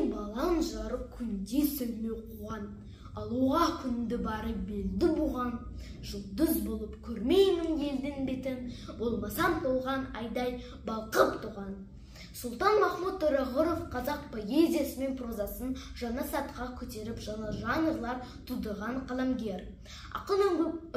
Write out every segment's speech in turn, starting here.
Мен балам жарық күнде сөйлеу қуан, алуға күнді бары белді буған. Жұлдыз болып көрмеймін елдің бетін, болмасам толған айдай балқып туған. Сұлтанмахмұт Торайғыров қазақ поэзиясы мен прозасын жаңа сатыға көтеріп, жаңа жанрлар тудырған қаламгер. Ақын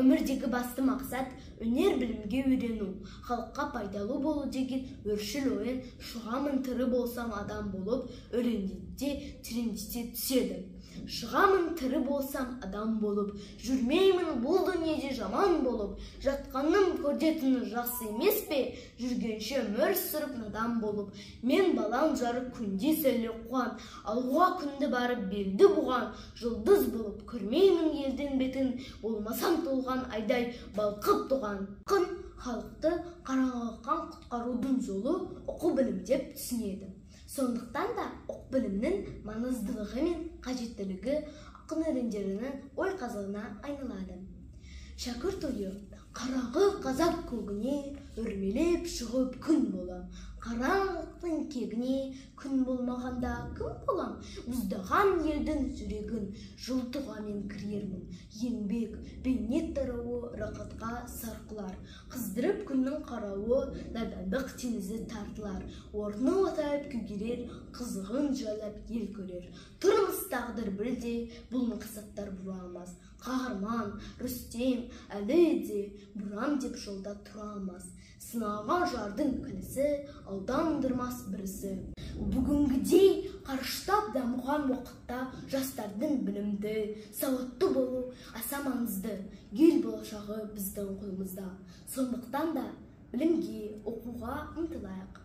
өмірдегі басты мақсат өнер білімге үйрену, халыққа пайдалы болу деген өршіл ойын «Шығамын тірі болсам адам болып» өлеңінде тереңдете түседі. Шығамын тірі болсам адам болып, жүрмеймін бұл дүниеде жаман болып, жатқаным көрдетіні жақсы емес пе, жүргенше өмір сүріп надан болып. Мен балам жарық күнде сәуле қуан, алуға күнді барып белді буған, жұлдыз болып көрмеймін елдің бетін, болмасам толған айдай балқып туған. Ақын халықты қараңғылықтан құтқарудың жолы оқу білім деп түсінеді. Сондықтан да оқу білімнің маңыздылығы мен қажеттілігі ақын өлеңдерінің ой қазығына айналады. Шәкірт ойы: қараңғы қазақ көгіне өрмелеп шығып күн болам, қараңғылықтың кегіне күн болмағанда кім болам, мұздаған елдің жүрегін жылытуға мен кірермін. Еңбек, бейнет тарауы рақатқа сарқылар, қыздырып күннің қарауы надандық теңізі тартылар, орны отайып көгерер, қызығын жайлап ел көрер. Тұрмыс тағдыр бірде, бұл мақсаттар бұра алмас, Қаһарман, Рүстем, әлі де бұрам деп жолда тұра алмас. Сыналған жардың кінісі алдандырмас бірісі. Бүгінгідей қарыштап дамыған уақытта жастардың білімді, сауатты болу аса маңызды. Ел болашағы біздің қолымызда. Сондықтан да білімге, оқуға ұмтылайық.